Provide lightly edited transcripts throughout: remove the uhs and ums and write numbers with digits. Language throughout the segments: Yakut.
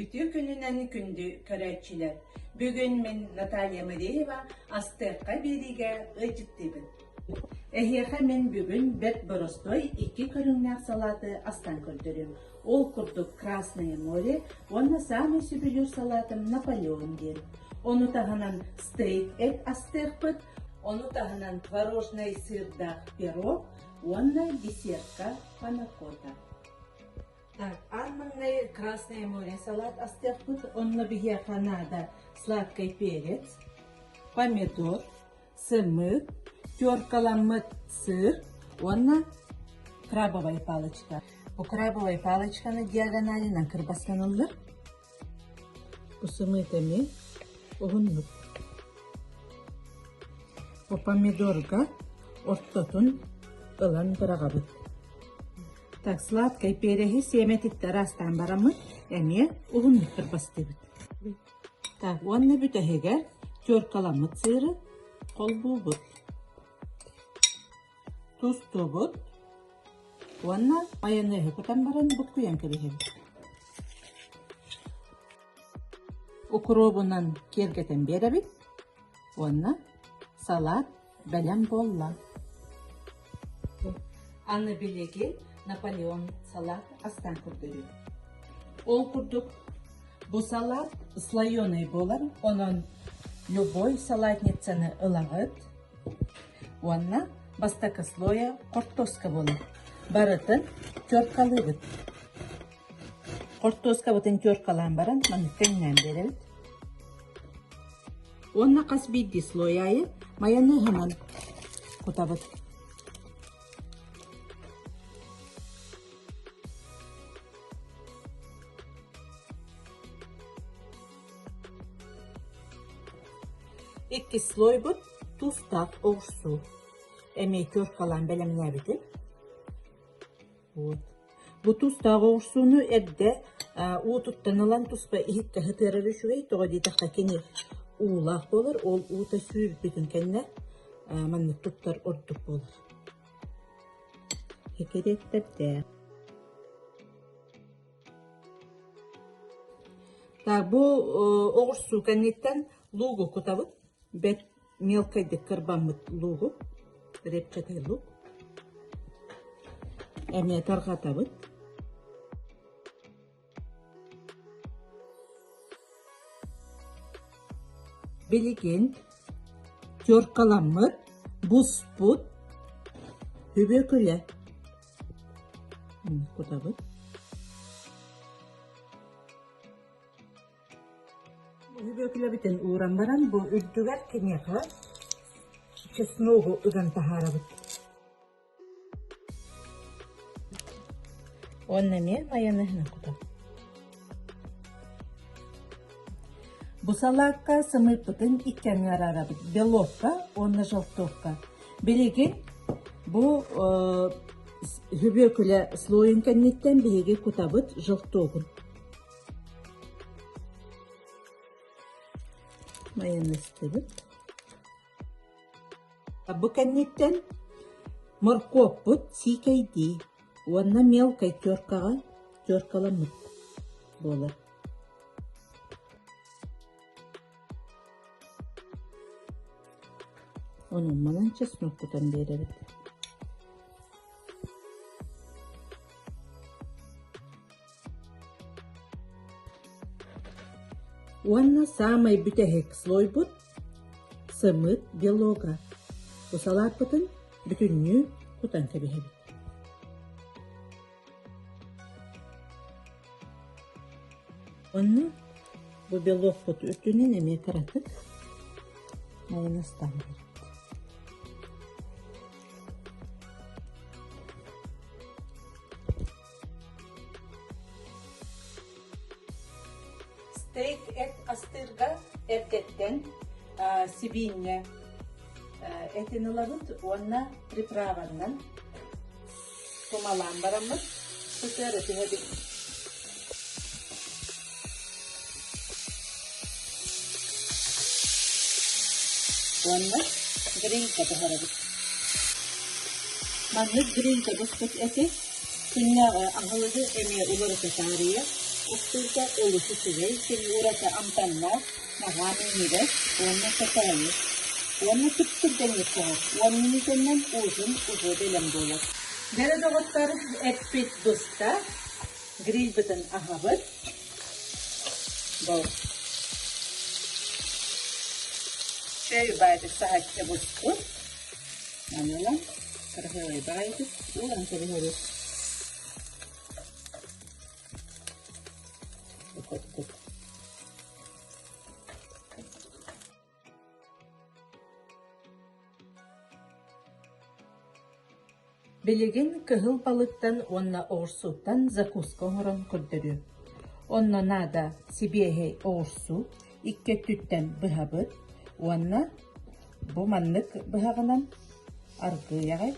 Үтүө күнүнэн күндү көрөөччүлэр! Бүгүн мин Наталья Мыреева Астыахха биэриигэ ыалдьыттыыбын. Эһиэхэ мин бүгүн бэрт боростуой икки көрүҥнээх салааты астаан көрдөрүөм. Ол курдук Красное море уонна саамай сөбүлүүр салаатым Наполеон диэн. Ону таһынан стейк эт астыахпыт, ону таһынан творожнай сыырдаах пирог уонна десертка панакота. Так, аан маҥнай Красное море салат астыахпыт, онно биһиэхэ наада сладкий перец, помидор, сымыыт, теркаламмыт сыр уонна крабовая палочка. Бу крабовая палочканы диагоналынан кырбастаныллар. Бу сымыыт эмиэ уһуннук. Бу помидорга ортотун ылан быраҕабыт. Так, сладкай переһи сиэмэтиттэ араастаан бараммыт, эмиэ уһуннук кырбастыыбыт. Так, уонна бүтэһигэр теркаламмыт сыыры холбуубут. Тустубут уонна майонеһы кутан баран буккуйан кэбиһэбит. Укробунан киэргэтэн биэрэбит уонна салат бэлэм буолла. Аны билигин Наполеон салат астаан көрдөрүөм. Ол курдук бу салат слоеный буолар, онон любой салатницаны ылаҕыт уонна бастакы слоя хортуоска буолар. Барытын теркалыыбыт. Хортуоскабытын теркалаан баран маннык тэҥнээн биэрэбит. Уонна хас биирдии слой аайы майонеһынан кутабыт. Иккис слойбут туустаах оҕурсуу. Эмиэ теркалаан бэлэмнээбитим. Вот. Бу туустаах оҕурсууну эрдэ уутуттан ылан туспа иһиккэ сытыарар үчүгэй, тоҕо диэтэххэ кини уулаах буолар, ол уута сүүрбүтүн кэннэ маннык туттар ордук буолар. Экириэттэрдээх. Так, бу оҕурсуу кэнниттэн луугу кутабыт. Бэрт мелкайдык кырбаммыт луугу, репчатый лук. Эмиэ тарҕатабыт. Билигин теркаламмыт, буспут үбүөкүлэ кутабыт. Үбүөкүлэбитин ууран баран бу үрдүгэр киниэхэ чесногу ыган таһаарабыт. Уонна эмиэ майонеһынан кутабыт. Бу салаакка сымыыппытын икки аҥы араарабыт: белокка уонна желтокка. Билигин бу үбүөкүлэ слойун кэнниттэн биһиги кутабыт желтогун. Майонезтыыбыт. Бу кэнниттэн моркуоппут сиикэйдии уонна мелкай теркаҕа теркаламмыт буолар. Онон манан чеснок кутан биэрэбит. Уонна саамай бүтэһик слойбут сымыыт белога. Бу салааппытын бүтүннүү кутан кэбиһэбит. Уонна бу белокпут үрдүнэн эмиэ кыратык майонезтаан биэрэбит. Стейк эт астыырга эрдэттэн сибиинньэ этин ылабыт уонна приправаннан тумалаан бараммыт сытыары түһэбит. Уонна грильгэ буһарабыт. Маннык грильгэ буспут эти күннээҕи аһылыгы эмиэ уларыта таарыйа. Устуута олус үчүгэй, фигурата амтаннаах, наһаа минньигэс уонна сатаайы. Уонна түптүргэнник буһар, 10 мүнүүтэннэн ужин уже бэлэм буолар. Дьэ доҕоттор, эппит буста, грильбытын аһабыт. Бу чэй баайдык саһаччы буспут. Манна кырыһыай баайдык ууран кэбиһэбит. Билигин кыһыл балыктан уонна оҕурсуттан закуска оҥорон көрдөрүөм. Онно наада сибиэһэй оҕурсу икки өттүттэн быһабыт уонна бу маннык быһаҕынан аргыый аҕай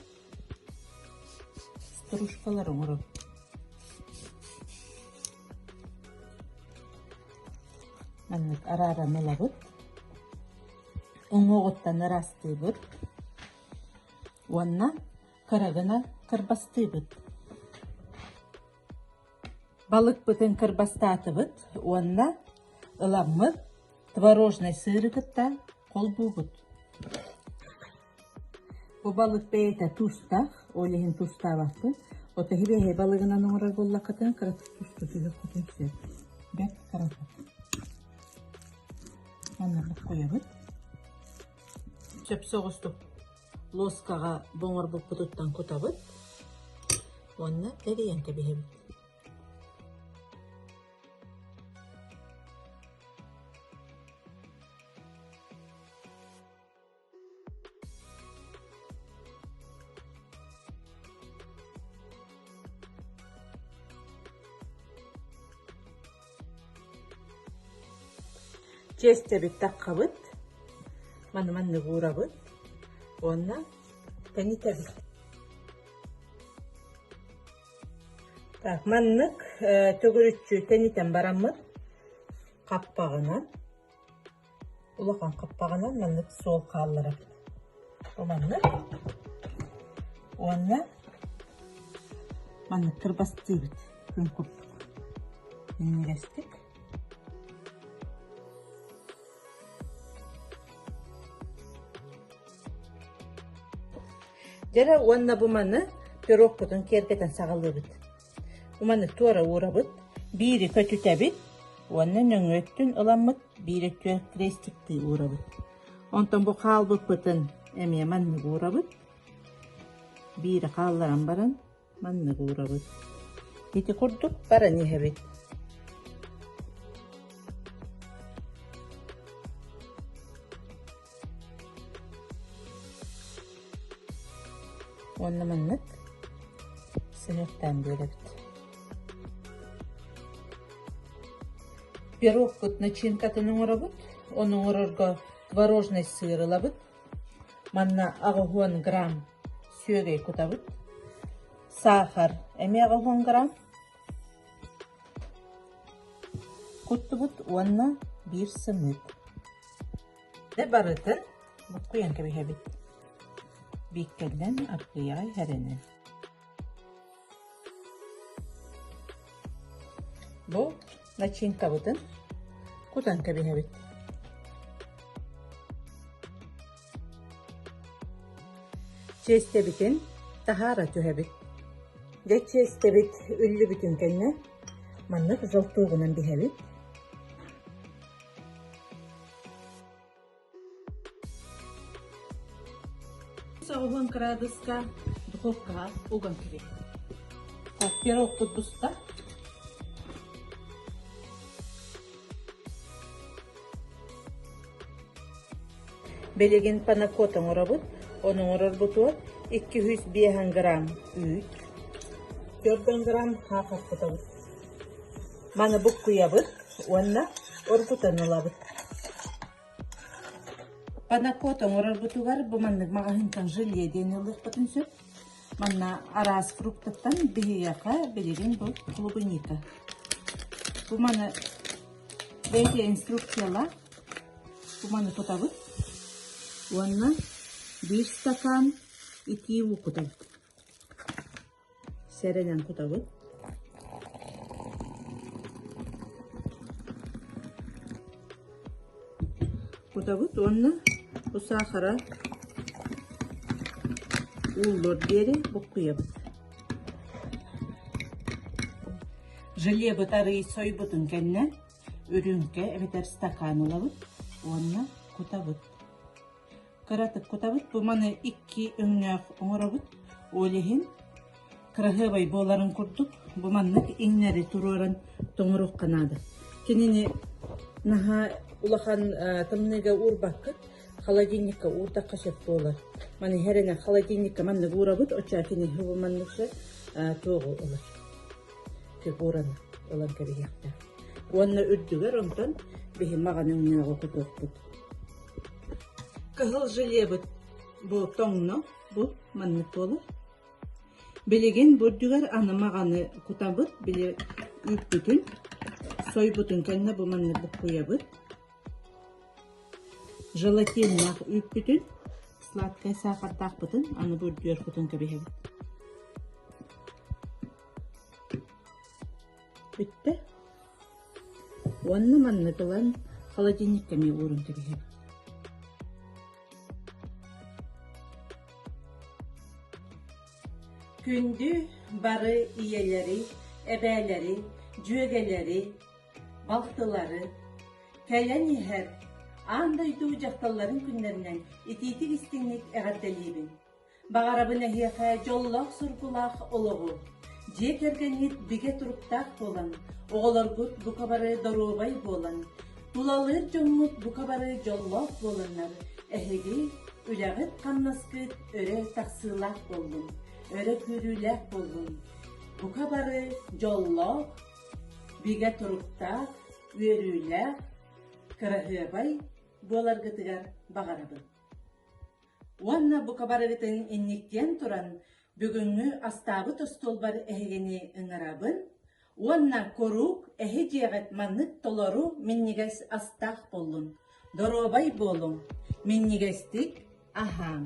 стружкалар оҥоробут. Маннык арааран ылабыт, уҥуоҕуттан ыраастыыбыт уонна кыра гына кырбастыыбыт. Балыкпытын кырбастаатыбыт уонна ыламмыт творожнай сыыры кытта холбуубут. Бу балык бэйэтэ туустаах, ол иһин туустаабаппын. Ото сибиэһэй балыгынан оҥорор буоллаххытына кыратык туустуу түһүөххүтүн сөп. Бэрт кыратык. Манна буккуйабыт. Сөп соҕустук луоскаҕа боҥорбуппутуттан кутабыт уонна тэрийэн кэбиһэбит. Тиэстэбит таххабыт, маны маннык уурабыт уонна тэнитэбит. Так, маннык төгүрүччү тэнитэн бараммыт хаппаҕынан Улахан хаппаҕынан маннык суол хаалларабыт. Бу маннык уонна маннык кырбастыыбыт күн курдук минньигэстик. Дьэ уонна бу маны пирогпутун киэргэтэн саҕалыыбыт. Уманы туора уурабыт, биири көтүтэбит уонна нөҥүө өттүн ыламмыт биир өттүгэр крестиктыы уурабыт. Онтон бу хаалбыппытын эмиэ маннык уурабыт. Биири хаалларан баран маннык уурабыт. Ити курдук баран иһэбит. Уонна маннык сыһыартаан биэрэбит. Пирогпут начинкатын оҥоробут. Ону оҥорорго творожнай сыр ылабыт. Манна 80 грамм сүөгэй кутабыт. Саахар эмиэ 80 грамм куттубут уонна биир сымыыт. Дьэ барытын буккуйан кэбиһэбит. Бииккэннэн аргыйаҕай хэрэнэн. Бу начинкабытын кутан кэбиһэбит. Чиэстэбитин таһаара түһэбит. Дьэ чиэстэбит үллүбүтүн кэннэ маннык желтугунан биһэбит. 90 кыраадыска духовкаҕа уган кэбиһ. Так, пирогпут буста. Билигин панакота оҥоробут. Ону оҥорорбутугар 205 грамм үүт, 4 грамм хаахах кутабыт. Маны буккуйабыт уонна оргутан ылабыт. Панакота оҥорорбутугар бу маннык маҕаһыынтан желе диэн ылыахпытын сөп. Манна араас фруктаттан биһиэхэ билигин бу клубника. Бу маны бэйэтэ инструкциялаах. Бу маны тутабыт уонна биир стакан итии уу кутабыт. Сэрэнэн кутабыт. Кутабыт уонна бу саахара ууллуор диэри буккуйабыт. Желебыт арыый сойбутун кэннэ үрүүмкэ эбэтэр стакан ылабыт уонна кутабыт. Кыратык кутабыт, бу маны икки өҥнөөх оҥоробут. Ол иһин кыраһыабай буоларын курдук бу маннык иҥнэри туруоран тоҥоруохха наада. Кинини наһаа улахан тымныыга уурбаккыт, холодильникка уурдахха сөп буолар. Маны иһэринэн холодильникка маннык уурабыт, оччоҕо кини бу маннык туоҕу ылар. Фигураны ылан кэбиһиэхтээх. Уонна үрдүгэр онтон биһи маҕан өҥнөөҕү кутуохпут. Кыһыл желебыт бу тоҥно, бу маннык буолар. Билигин бу үрдүгэр аны маҕаны кутабыт, били үүппүтүн, сойбутун кэннэ бу маннык буккуйабыт. Желатиннаах үүппүтүн, сладкай саахардаахпытын аны бу үрдүгэр кутан кэбиһэбит. Бүттэ. Уонна маннык ылан холодильникка эмиэ ууран кэбиһэбит. Күндү бары ийэлэри, эбээлэри, дьүөгэлэри, балтылары, кэлэн иһэр аан дойду дьахталларын күннэринэн итиитик-истиҥник эҕэрдэлиибин! Баҕарабын эһиэхэ дьоллоох-соргулаах олоҕу, дьиэ кэргэҥҥит бигэ туруктаах буолан, оҕолоргут бука бары доруобай буолан, тулалыыр дьоҥҥут бука бары дьоллоох буоланнар, эһиги үлэҕит-хамнаскыт өрө тахсыылаах буоллун, өрө күүрүүлээх буоллун. Бука бары дьоллоох, бигэ туруктаах, үөрүүлээх, кыраһыабай буоларгытыгар баҕарабын. Уонна бука барыгытын инниктиэн туран, бүгүҥҥү астаабыт остуолбар эһигини ыҥырабын уонна куруук эһи дьиэҕит маннык толору минньигэс астаах буоллун, доруобай буолуҥ, минньигэстик аһааҥ.